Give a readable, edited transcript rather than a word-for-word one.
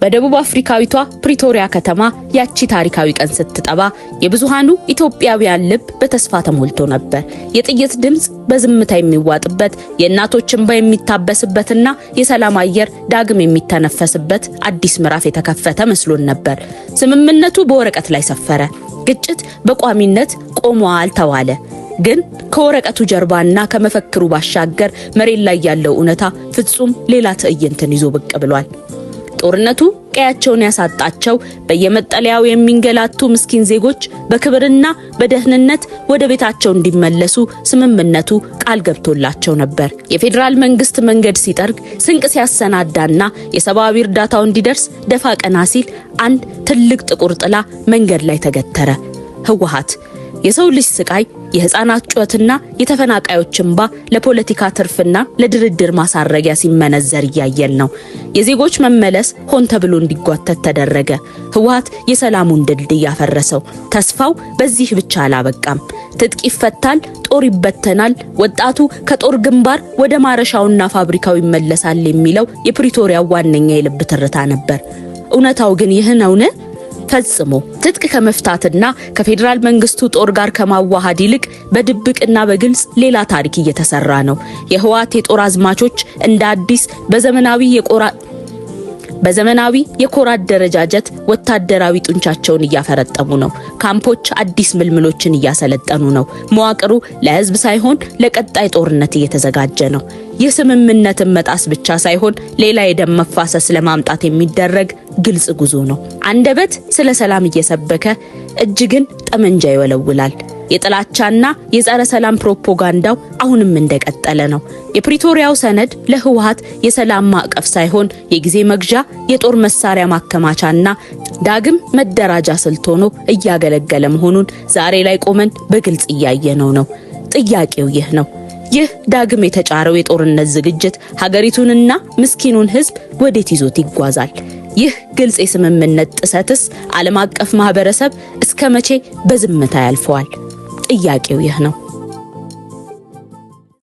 በደቡብ አፍሪካዊቷ ፕሪቶሪያ ከተማ ያቺ ታሪካዊ ቀን ስትጠባ የብዙሃኑ ኢትዮጵያውያን ልብ በተስፋ ተሞልቶ ነበር። የጥይት ድምፅ በዝምታ የሚዋጥበት፣ የእናቶች እንባ የሚታበስበትና የሰላም አየር ዳግም የሚተነፈስበት አዲስ ምዕራፍ የተከፈተ መስሎን ነበር። ስምምነቱ በወረቀት ላይ ሰፈረ። ግጭት በቋሚነት ቆሟል ተባለ። ግን ከወረቀቱ ጀርባና ከመፈክሩ ባሻገር መሬት ላይ ያለው እውነታ ፍጹም ሌላ ትዕይንትን ይዞ ብቅ ብሏል። ጦርነቱ ቀያቸውን ያሳጣቸው፣ በየመጠለያው የሚንገላቱ ምስኪን ዜጎች በክብርና በደህንነት ወደ ቤታቸው እንዲመለሱ ስምምነቱ ቃል ገብቶላቸው ነበር። የፌዴራል መንግስት መንገድ ሲጠርግ፣ ስንቅ ሲያሰናዳና የሰብአዊ እርዳታው እንዲደርስ ደፋ ቀና ሲል አንድ ትልቅ ጥቁር ጥላ መንገድ ላይ ተገተረ። ህወሓት። የሰው ልጅ ስቃይ፣ የህፃናት ጩኸትና የተፈናቃዮች እንባ ለፖለቲካ ትርፍና ለድርድር ማሳረጊያ ሲመነዘር እያየን ነው። የዜጎች መመለስ ሆን ተብሎ እንዲጓተት ተደረገ። ህወሓት የሰላሙን ድልድይ ያፈረሰው። ተስፋው በዚህ ብቻ አላበቃም። ትጥቅ ይፈታል፣ ጦር ይበተናል፣ ወጣቱ ከጦር ግንባር ወደ ማረሻውና ፋብሪካው ይመለሳል የሚለው የፕሪቶሪያው ዋነኛ የልብ ትርታ ነበር። እውነታው ግን ይህ ነውን? ፈጽሞ። ትጥቅ ከመፍታትና ከፌዴራል መንግስቱ ጦር ጋር ከማዋሃድ ይልቅ በድብቅና በግልጽ ሌላ ታሪክ እየተሰራ ነው። የህወሓት የጦር አዝማቾች እንደ አዲስ በዘመናዊ የኮር አደረጃጀት ወታደራዊ ጡንቻቸውን እያፈረጠሙ ነው። ካምፖች አዲስ ምልምሎችን እያሰለጠኑ ነው። መዋቅሩ ለህዝብ ሳይሆን ለቀጣይ ጦርነት እየተዘጋጀ ነው። ይህ ስምምነትን መጣስ ብቻ ሳይሆን ሌላ የደም መፋሰስ ለማምጣት የሚደረግ ግልጽ ጉዞ ነው። አንደበት ስለ ሰላም እየሰበከ እጅ ግን ጠመንጃ ይወለውላል። የጥላቻና የጸረ ሰላም ፕሮፓጋንዳው አሁንም እንደቀጠለ ነው። የፕሪቶሪያው ሰነድ ለህወሓት የሰላም ማዕቀፍ ሳይሆን የጊዜ መግዣ፣ የጦር መሳሪያ ማከማቻና ዳግም መደራጃ ስልት ሆኖ እያገለገለ መሆኑን ዛሬ ላይ ቆመን በግልጽ እያየነው ነው። ጥያቄው ይህ ነው። ይህ ዳግም የተጫረው የጦርነት ዝግጅት ሀገሪቱንና ምስኪኑን ህዝብ ወዴት ይዞት ይጓዛል? ይህ ግልጽ የስምምነት ጥሰትስ ዓለም አቀፍ ማህበረሰብ እስከ መቼ በዝምታ ያልፈዋል? ጥያቄው ይህ ነው።